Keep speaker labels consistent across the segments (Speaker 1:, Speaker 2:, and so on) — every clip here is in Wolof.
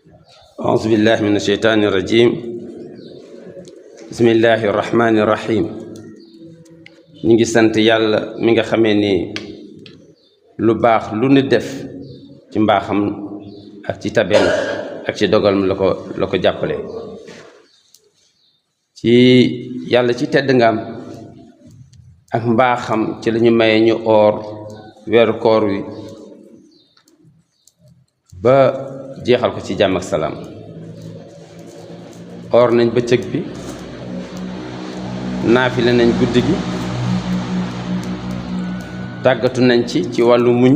Speaker 1: أعوذ بالله من الشيطان الرجيم بسم الله الرحمن الرحيم نيغي سانت يالا ميغا خامي ني لو باخ لو ني ديف ci mbaxam ak ci tabel ak ci dogal lako jappalé ci yalla ci tedd ngam ak mbaxam ci lañu maye ñu or wéru koor wi ba jeexal ko ci jàmm ak salaam or nañ bëccëg bi naafile nañ guddi gi tàggatu nañ ci wàllu muñ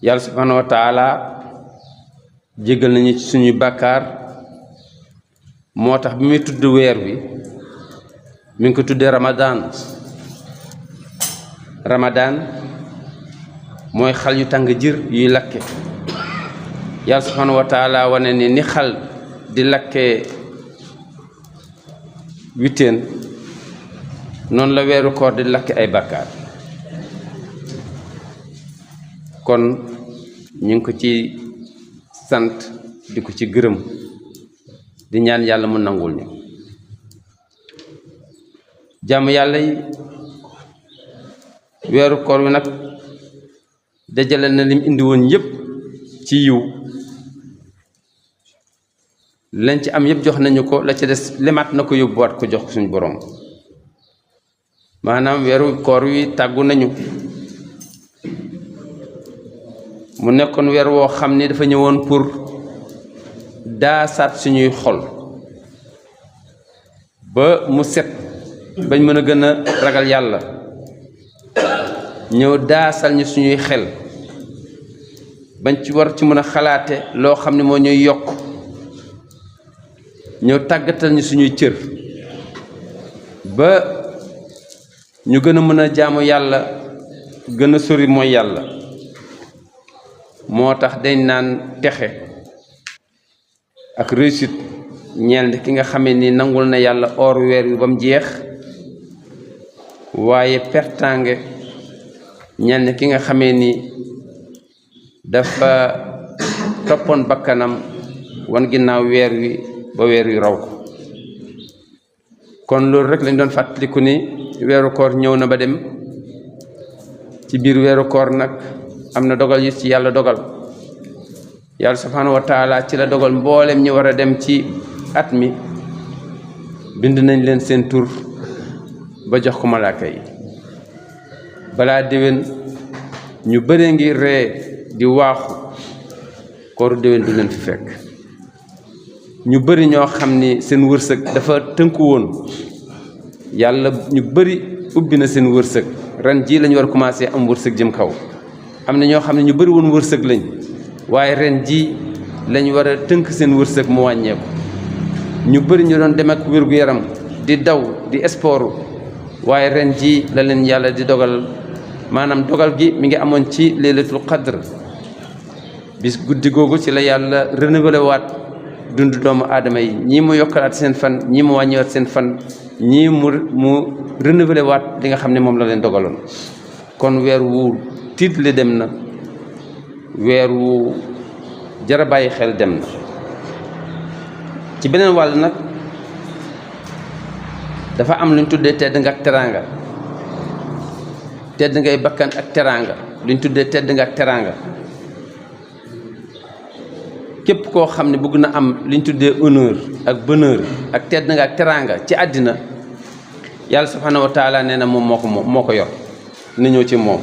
Speaker 1: yàlla subhanahu wa taala jégal nañu ci suñuy bàkkaar moo tax bi muy tudd weer bi mi ngi ko tuddee Ramadan mooy xal yu tàng jir yuy lakke yàlla subhanahu wa taala wane ni xal di lakke witeen noonu la weeru koor di lakke ay bàkkaar kon ñu ngi ko ci sant di ko ci gërëm di ñaan yàlla mu nangul ñu jàmm yàlla yi weeru koor wi nag dajale na lim indi woon yépp ci yiw lañ ci am yépp jox nañu ko la ci des limaat na ko yóbbuwaat ko jox suñu borom maanaam weeru koor wi tàggu nañu mu nekkoon weer woo xam ni dafa ñëwoon pour daasaat suñuy xol ba mu set bañ mën a gën a ragal yàlla ñëw daasal ñu suñuy xel bañ ci war ci mën a xalaate loo xam ne moo ñuy yokk ñëw tàggatal ñu suñuy cër ba ñu gën a mën a jaamu yàlla gën a sori mooy yàlla moo tax dañ naan texe ak réussite ñeel ki nga xamee ni nangul na yàlla or weer wi ba mu jeex waaye pertange ñeel ki nga xamee ni dafa toppoon bakkanam wan ginnaaw weer wi ba weer wi raw ko kon loolu rek lañ doon fàttaliku ni weeru koor ñëw na ba dem ci biir weeru koor nag am na dogal yu ci yàlla dogal yàlla subhanahu wa taala ci la dogal mboolem ñi war a dem ci at mi bind nañ leen seen tur ba jox ko malaaka yi balaa déwén ñu bëree ngi ree di waaxu kooru déwén du leen fi fekk ñu bëri ñoo xam ni seen wërsëg dafa tënku woon yàlla ñu bëri ubbi na seen wërsëg ren jii lañu war a commencé am wërsëg jëm kaw am na ñoo xam ne ñu bëri woon wërsëg lañ waaye ren jii lañ war a tënk seen wërsëg mu wàññeeku ñu bëri ñu doon dem ak wér-gu-yaram di daw di sport waaye ren jii la leen yàlla di dogal maanaam dogal gi mi ngi amoon ci laylatul qadr bis guddi googu ci la yàlla renouvelé waat dund doomu aadama yi ñii mu yokkalaat seen fan ñii mu wàññiwaat seen fan ñii mu renouvelé waat li nga xam ne moom la leen dogaloon kon weer wu tiit li dem na weer wu jara bàyyi xel dem na ci beneen wàll nag dafa am lu ñu tuddee tedd nga ak teraanga tedd ngay bakkan ak teraanga lu ñu tuddee tedd nga ak teraanga képp koo xam ne bëgg na am li ñu tuddee honneur ak bonheur ak tedd nga ak teraanga ci àddina yàlla subhanahu wa taala nee na moom moo ko yor na ñëw ci moom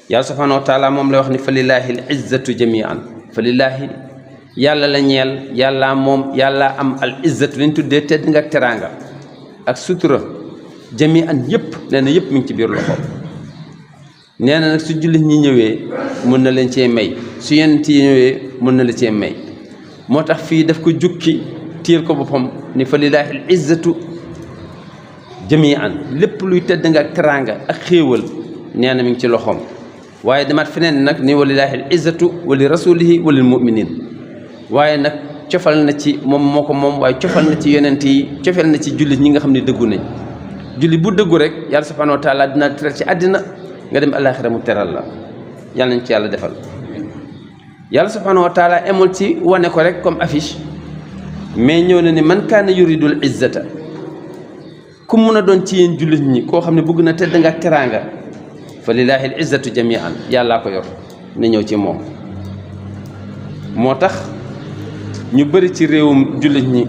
Speaker 1: yàlla subhanahu wa taala moom lay wax ni fa lillahi al izzatu jamian fa lillahi yàlla la ñeel yàlla moom yàlla am al izzatu li ñu tuddee tedd nga ak teraanga ak sutura jamian yëpp nee na yëpp mi ngi ci biir loxo nee na nag su jullit ñi ñëwee mën na leen cee may su yonent yi ñëwee mën na la cee may moo tax fii daf ko jukki téel ko boppam ni fa lillahi al izzatu jamian lépp luy tedd nga ak teraanga ak xéewal nee na mi ngi ci loxoom waaye demaat feneen nag ni wa lillahi al izzatu wa li rasulihi wa lil muminin waaye nag cofal na ci moom moo ko moom waaye cofal na ci yonent yi cofal na ci jullit ñi nga xam ne dëggu nañ julli bu dëggu rek yàlla subhanahu wa taala dina teral ci àddina nga dem alaxira mu teral la yàlla nañ ci yàlla defal yàlla subhanahu wa taala emul ci wane ko rek comme affiche mais ñëw na ni man kaana yuridul izzata ku mun a doon ci yéen jullit ñi koo xam ne bëgg na tedd nga ak teraanga fa lillahi al izzatu jamian yàllaa ko yor na ñëw ci moom. moo tax ñu bëri ci réewum jullit ñi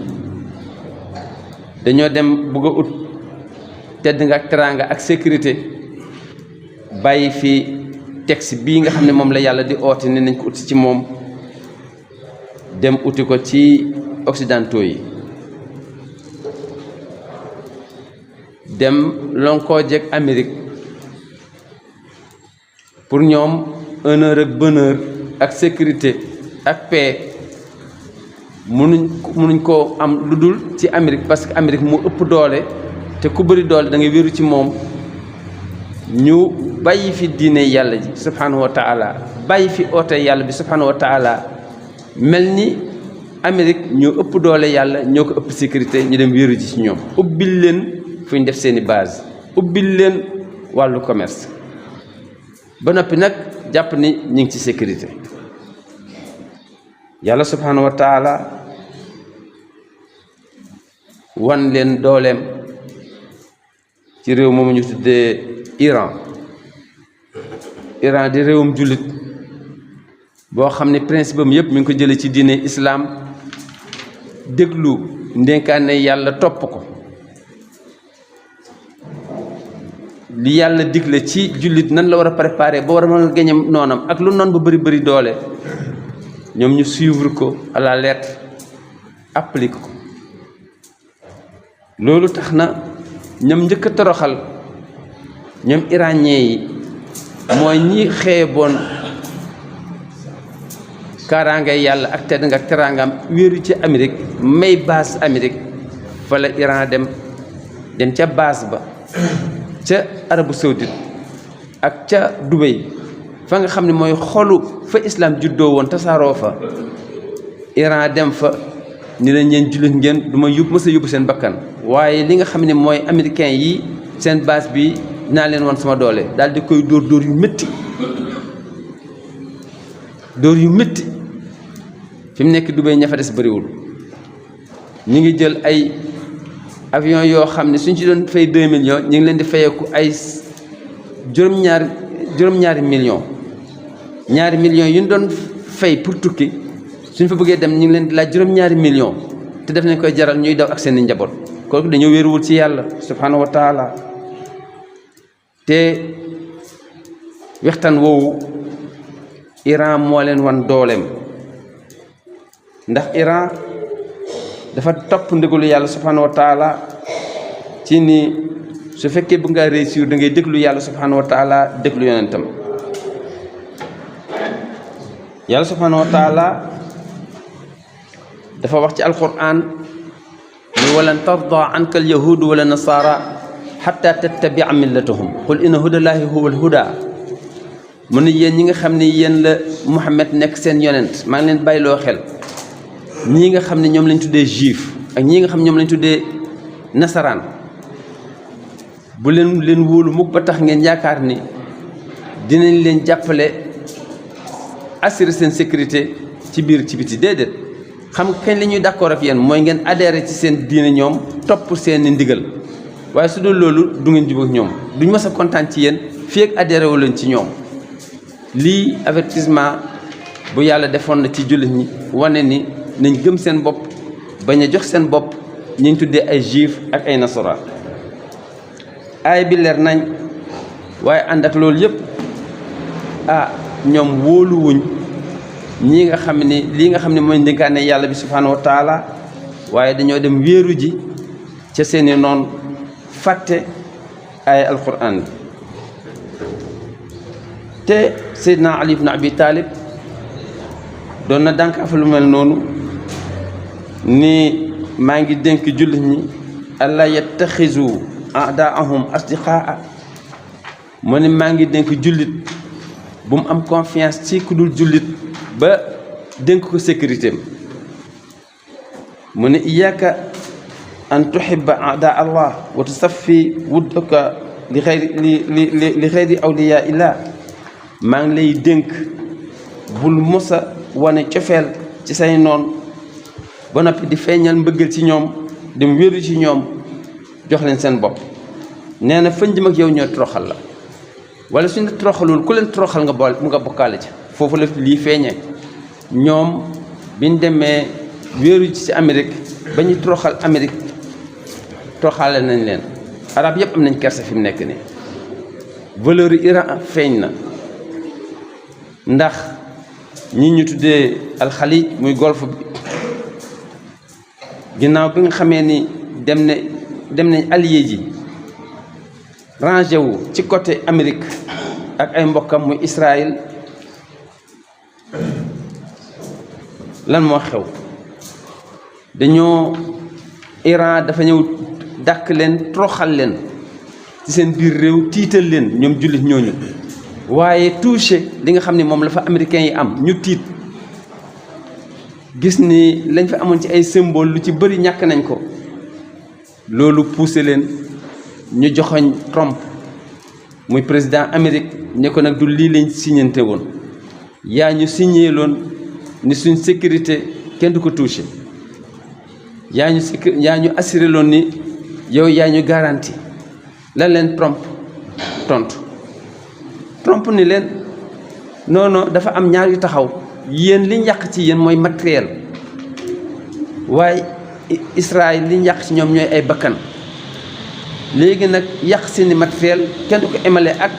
Speaker 1: dañoo dem bëgg a ut tedd nga ak teraanga ak sécurité bàyyi fi texte bii nga xam ne moom la yàlla di oote ne nañ ko uti ci moom dem uti ko ci occidentaux yi dem lonkoo jeeg Amérique pour ñoom honneur ak bonheur ak sécurité ak paix mënuñ koo am lu dul ci Amérique parce que Amérique moo ëpp doole te ku bëri doole da ngay wéeru ci moom. ñu bàyyi fi diine yàlla ji subhanahu wa taala bàyyi fi oote yàlla bi subhanahu wa taala mel ni Amérique ñoo ëpp doole yàlla ñoo ko ëpp sécurité ñu dem wéeru ji ci ñoom ubbil leen fu ñu def seeni base ubbil leen wàllu commerce ba noppi nag jàpp ni ñu ngi ci sécurité. yàlla subhanahu wa taala wan leen dooleem ci réew moomu ñu tuddee Iran di réewum jullit boo xam ne principe am yëpp mi ngi ko jëlee ci diine islam déglu ndénkaane yàlla topp ko li yàlla digle ci jullit nan la war a préparer ba war a mën a gañe noonam ak lu noon ba bëri doole ñoom ñu suivre ko à la lettre applique ko. loolu tax na ñoom njëkk a toroxal ñoom iranien yi mooy ñi xeeboon kaaraange yàlla ak tedd nga ak teraangam wéeru ci Amérique may base Amérique fa la Iran dem ca base ba ca Arabie Saoudite ak ca Dubaï fa nga xam ne mooy xolu fa islam juddoo woon tasaaroo fa. Iran dem fa ni la ñeen jullit ngeen du ma mës a yóbbu seen bakkan waaye li nga xam ne mooy américain yi seen base bi naa leen woon sama doole daal di koy dóor yu métti fi mu nekk Dubaï ña fa des bëriwul. ñu ngi jël ay avion yoo xam ne suñ ci doon fay 2 millions ñu ngi leen di fayeeku ay juróom-ñaari millions. ñaari millions yu ñu doon fay pour tukki suñ fa bëggee dem ñu ngi leen di laaj juróom-ñaari millions te def nañ koy jaral ñuy daw ak seen i njaboot kooku dañoo wéeruwul ci yàlla subhanahu wa taala. te waxtaan woowu Iran moo leen wan dooleem ndax Iran dafa topp ndigalu yàlla subhanahu wa taala ci ni su fekkee bëgg ngaa réussir da ngay déglu yàlla subhanahu wa taala déglu yonentam. yàlla subhanahu wa taala dafa wax ci alquran ni walan tarda anka alyahudu wala nasara xatta tattabia millatahum qul inna hudallahi huwa alhuda mu ne yéen ñi nga xam ne yéen la Muhammad nekk seen yonent maa ngi leen bàyyiloo xel ñii nga xam ne ñoom lañ tuddee juif ak ñii nga xam ne ñoom lañ tuddee nasaraan bu leen wóolu mukk ba tax ngeen yaakaar ni dinañ leen jàppale assurer seen sécurité ci biir ci biti déedéet. xam nga kañ la ñuy d'accord ak yéen mooy ngeen adhéré ci seen diine ñoom topp seen ndigal waaye su dul loolu du ngeen jubóog ñoom duñ mës a kontaan ci yéen fii ak adhéré wu leen ci ñoom. lii avertissement bu yàlla defoon na ci jullit ñi wane ni nañ gëm seen bopp bañ a jox seen bopp ñu tuddee ay juif ak ay nasara. aay bi leer nañ waaye ànd ak loolu yëpp ñoom wóoluwuñ ñii nga xam ne lii nga xam ne mooy ndénkaane yàlla bi subhanahu wa taala waaye dañoo dem wéeru ji ca seeni noon fàtte ay alquran bi. te Seydina Ali ibn Abi Talib doon na dànkaafa lu mel noonu ni maa ngi dénk jullit ñi alla yattaxizu a'daahum asdiqaa mu ne maa ngi dénk jullit bu mu am confiance ci ku dul jullit ba dénk ko sécurité am mu ne iyyaka an tuhibba a'daa Allah wa tusaffi wuddaka li xayri awliyaa illah maa ngi lay dénk bul mosa wane cofeel ci say noon ba noppi di feeñal mbëggal ci ñoom dem wéeru ci ñoom jox leen seen bopp nee na fañ jëm ak yow ñoo toroxal la wala suñ la toroxalul ku leen toroxal nga bool mu nga bokkaale ci foofu la lii feeñee ñoom biñ demee wéeru ci Amérique ba ñu toroxal Amérique toroxaale nañ leen arab yëpp am nañ kersa fi mu nekk nii valeur Iran feeñ na ndax ñi ñu tuddee alxalij muy golfe bi ginnaaw bi nga xamee ni dem nañ allié ji rangé wu ci côté Amérique ak ay mbokkam muy Israël lan moo xew dañoo Iran dafa ñëw dàkk leen toroxal leen ci seen biir réew tiital leen ñoom jullit ñooñu waaye touché li nga xam ne moom la fa américains yi am ñu tiit gis ni lañ fa amoon ci ay symbole lu ci bëri ñàkk nañ ko loolu poussé leen ñu joxoñ Trump muy président Amérique ne ko nag du lii lañ signante woon yaa ñu signé loon ni suñ sécurité kenn du ko touché yaa ñu assuré loon ni yow yaa ñu garanti lan leen Trump tontu Trump ni leen non dafa am ñaar yu taxaw yéen liñ yàq ci yéen mooy matériel waaye Israël liñ yàq ci ñoom ñooy ay bakkan léegi nag yàq seeni matériel kenn du ko émale ak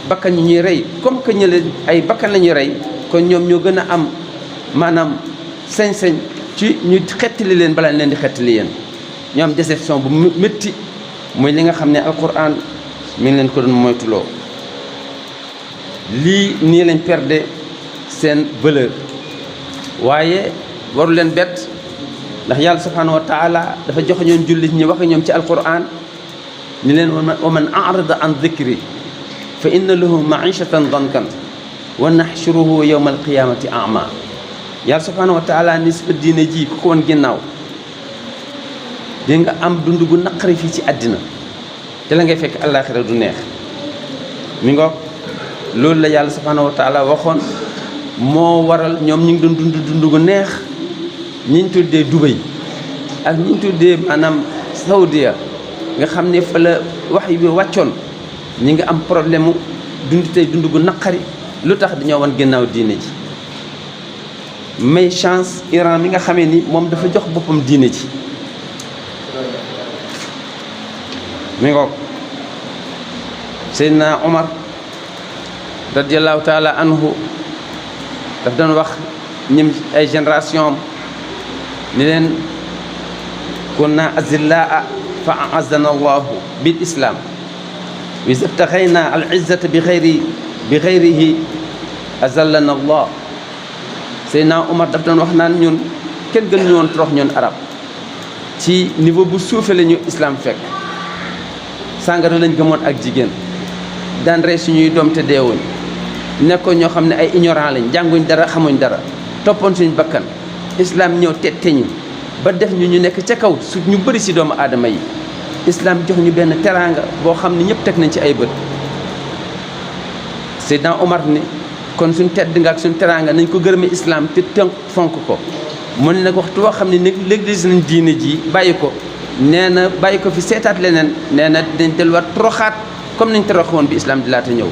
Speaker 1: bakkan yi ñuy rey comme que ñële ay bakkan la ñuy rey kon ñoom ñoo gën a am maanaam sañ-sañ ci ñu xettali leen balaa leen di xettali yéen ñoo am déception bu métti muy li nga xam ne alquran mi ngi leen ko doon moytuloo lii nii lañ perdre seen valeur waaye waru leen bett ndax yàlla subhanahu wa taala dafa joxe ñoon jullit ñi wax ñoom ci alquran ni leen wa man arada an dhikri fa inna lahu maishatan dankan wa nahshuruhu yawma alqiyamati ama yàlla subhanahu wa taala ni sa diine ji ku ko woon ginnaaw di nga am dund gu naqari fii ci àddina te la ngay fekk àllaaxira du neex mi ngoog loolu la yàlla subhanahu wa taala waxoon moo waral ñoom ñu ngi doon dund gu neex ñi ñu tuddee Dubai ak ñi ñu tuddee maanaam Saudiya nga xam ne fa la wax yi bi wàccoon ñi nga am problème mu dund tey dund gu naqari lu tax dañoo wan ginnaaw diine ji may chance Iran mi nga xamee ni moom dafa jox boppam diine ji mi ngoog Seydina Omar radiallahu taala anhu daf doon wax ñim ay génération ni leen kunna azillaa fa a'azzana allahu bil islam wa istabtaghayna al izzata bi ghayrihi azallana allah Seydina Omar daf doon wax naan ñun kenn gën ñu woon torox ñun arab ci niveau bu suufee la ñu islam fekk sàngara lañ gëmoon ak jigéen daan rey suñuy doom te deewuñ nekkoon ñoo xam ne ay ignorant lañ jànguñ dara xamuñ dara toppoon suñu bakkan islam ñëw tetteñu ba def ñu nekk ca kaw su ñu bëri si doomu aadama yi islam jox ñu benn teraanga boo xam ne ñëpp teg nañ ci ay bët Seydina Omar ni kon suñ tedd nga ak suñ teraanga nañ ko gërëme islam te tënk fonk ko mu ne nag waxtu woo xam ne nag léegi nañ diine ji bàyyi ko nee na bàyyi ko fi seetaat leneen nee na dañ delluwaat toroxaat comme nañ toroxoon bi islam di laata ñëw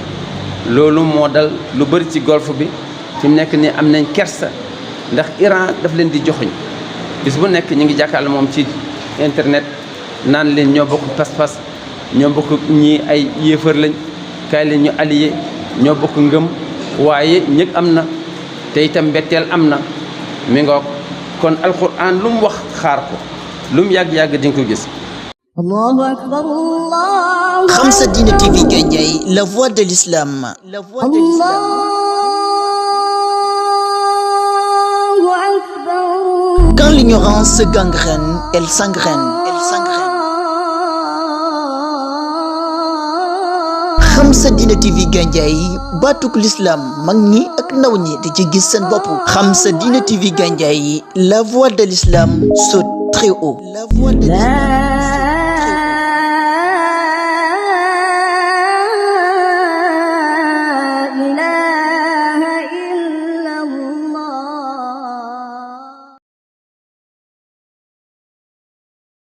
Speaker 1: loolu moo dal lu bëri ci golfe bi fi mu nekk nii am nañ kersa ndax Iran daf leen di joxuñ bis bu nekk ñu ngi jàkkaarloo moom ci internet naan leen ñoo bokk pas-pas ñoo bokk ñii ay yéefar lañ kaay leen ñu allié ñoo bokk ngëm waaye ñëg am na te itam mbetteel am na mi ngoog kon alquran lu mu wax xaar ko lu mu yàgg-yàgg di nga ko gis.
Speaker 2: Allahu akbar Allah.
Speaker 3: Khamsa Dine TV Gandiaye, la voix de l'islam.
Speaker 2: Allahu akbar.
Speaker 3: Quand l'ignorance se gangrène, elle s'engraine. Khamsa Dine TV Gandiaye, baatuk l'islam mag ñi ak ndaw ñi di ci gis seen bopp. Khamsa Dine TV Gandiaye, la voix de l'islam saute très haut. La voix de l'islam.